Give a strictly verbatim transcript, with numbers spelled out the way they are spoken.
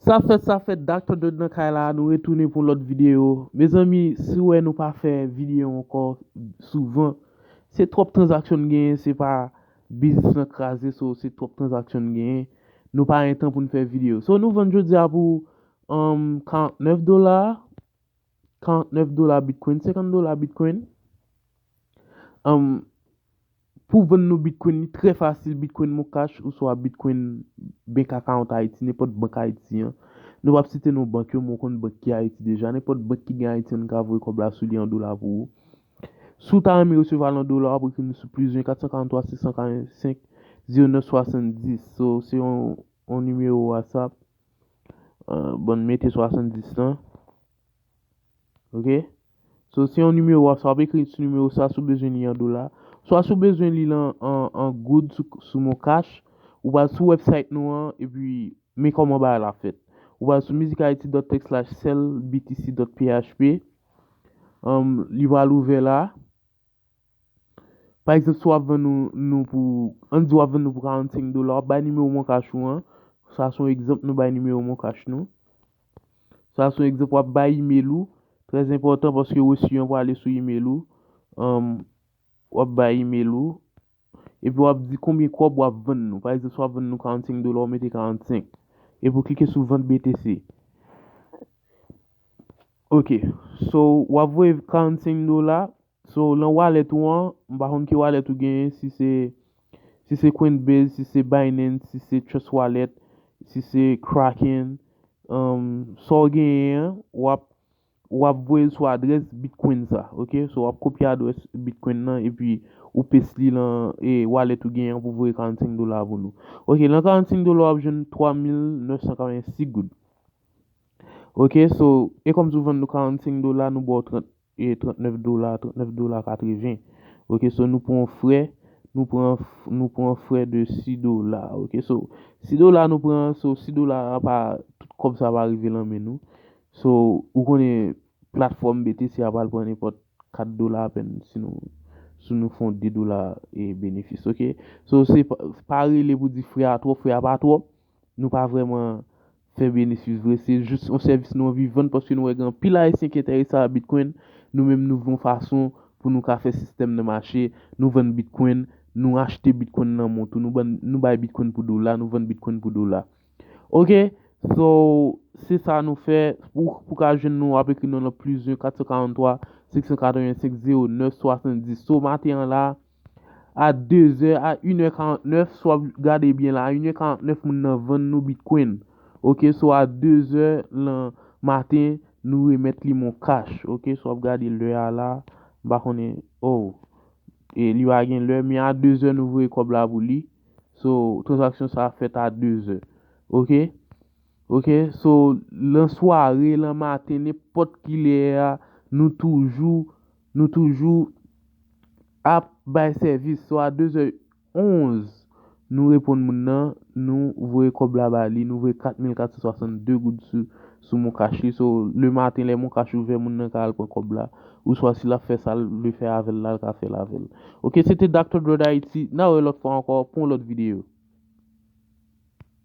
Sa fèt, sa fèt, Doctor Dread nan kay la, nou retounen pou lòt videyo. Mezanmi, si w wè nou pa fè videyo ankò souvan, se twòp tranzaksyon n genyen, se pa biznis lan kraze, so se twòp tranzaksyon n genyen. Nou pa gen tan pou n fè videyo. So nou vann jodi a pou um, karant nèf dola, karant nèf dola Bitcoin, senkant dola Bitcoin. Um, pou vann nou Bitcoin, li trè fasil, Bitcoin Moncash oswa Bitcoin Bank Account Haiti, nenpòt bank Ayiti an. Nou p ap site non bank yo, men w konn bank ki Ayiti deja. Nenpòt bank ki gen Ayiti an, nou ka voye kòb la sou li an dola pou ou. Si w ta renmen resevwa l an dola, w ap ekri nou sou plis yen kat san karant twa sis san karant senk zewo nèf swasanndis. So, se yon, yon nimewo WhatsApp. Uh, bon, mete swasanndis lan. Ok? So, se yon nimewo, so w ap ekri sou nimewo sa si w bezwen li an dola. Swa si w bezwen li l an, an, an goud sou, sou Moncash, ou pral sou website nou an, epi men kòman bagay la fèt. Ou pral sou music haiti dot tech slash sell B T C dot P H P. Um, li pral ouvè la. Pa egzanp, si w ap vann nou, nou pou, ann di w ap vann nou pou karannsenk dola, w ap bay nimewo Moncash ou an. Sa se yon egzanp, nou bay nimewo Moncash nou. Sa se yon egzanp, w ap bay email ou. Trè enpòtan paske resi an pou ale sou email ou. Um, w ap bay email ou. Epi w ap di konbyen kòb w ap vann nou. Pa egzanp, si w ap vann nou karannsenk dola, w mete karannsenk. Epi w klike sou vant B T C. Ok. So, w ap voye karannsenk dola. So, lan wallet ou an, m pa konn ki wallet ou genyen, si se, si se Coinbase, si se Binance, si se Trust Wallet, si se Kraken, um, sa w genyen an, w ap, w ap voye l sou adrès Bitcoin sa, ok? So, w ap kopye adrès Bitcoin nan, epi ou paste li lan e wallet ou genyen an pou voye karannsenk dola pou nou. Ok, lan karannsenk dola, w ap jwenn twa mil nèf san karannsenk goud. Ok, so, e kòmsi w vann nou karannsenk dola, nou ba w trant, e trannèf dola, trannèf dola katreven. Ok, so nou pran frè, nou pran, nou pran frè de sis dola. Ok, so, sis dola nou pran, so, sis dola a pa, tout kòb sa pa rive lan men nou. So, ou konnen platfòm B T C a pral pran nenpòt kat dola apèn si nou, si nou fè yon de dola e benefis, ok? So, se pa, pa rele pou di frè a twòp, frè a pa twòp. Nou pa vrèman fè benefis vre, se jis yon sèvis nou anvi vann paske nou wè gen anpil Ayisyen ki enterese a Bitcoin. Nou menm nou vle yon fason pou nou ka fè sistèm nan mache, nou vann Bitcoin, nou achte Bitcoin nan mont ou, nou, ban, nou bay Bitcoin pou dola, nou vann Bitcoin pou dola. Ok, so, se sa nou fè. Pou, pou ka jwenn nou, w ap ekri nou nan plis yen kat san karant twa senk san katrevensenk zewo nèf swasanndis. So, maten an la, a de zè, a inè karantnèf, si w ap gade byen la, a inè karantnèf moun nan vann nou Bitcoin. Ok, so a de zè lan maten, nou remèt li Moncash. Ok, si w ap gade lè a la, m pa konnen, oh, e li pa gen lè, men a de zè nou voye kòb la pou li. So, tranzaksyon sa a fèt a de zè. Ok? Ok? So, lan sware, lan maten, nenpòt ki lè a, nou toujou, nou toujou ap bay sèvis. So, a de zè onz, nou reponn moun nan, nou voye kòb la ba li, nou voye kat mil kat san swasann de goud sou, sou Moncash li. So, le maten, lè Moncash ouvè, moun nan ka al pran kòb la. Oswa si l ap fè sa l vle fè avè l la, l ka fè l avè l. Ok, se te Doctor Dread Haiti. N a wè lòt fwa ankò pou yon lòt videyo.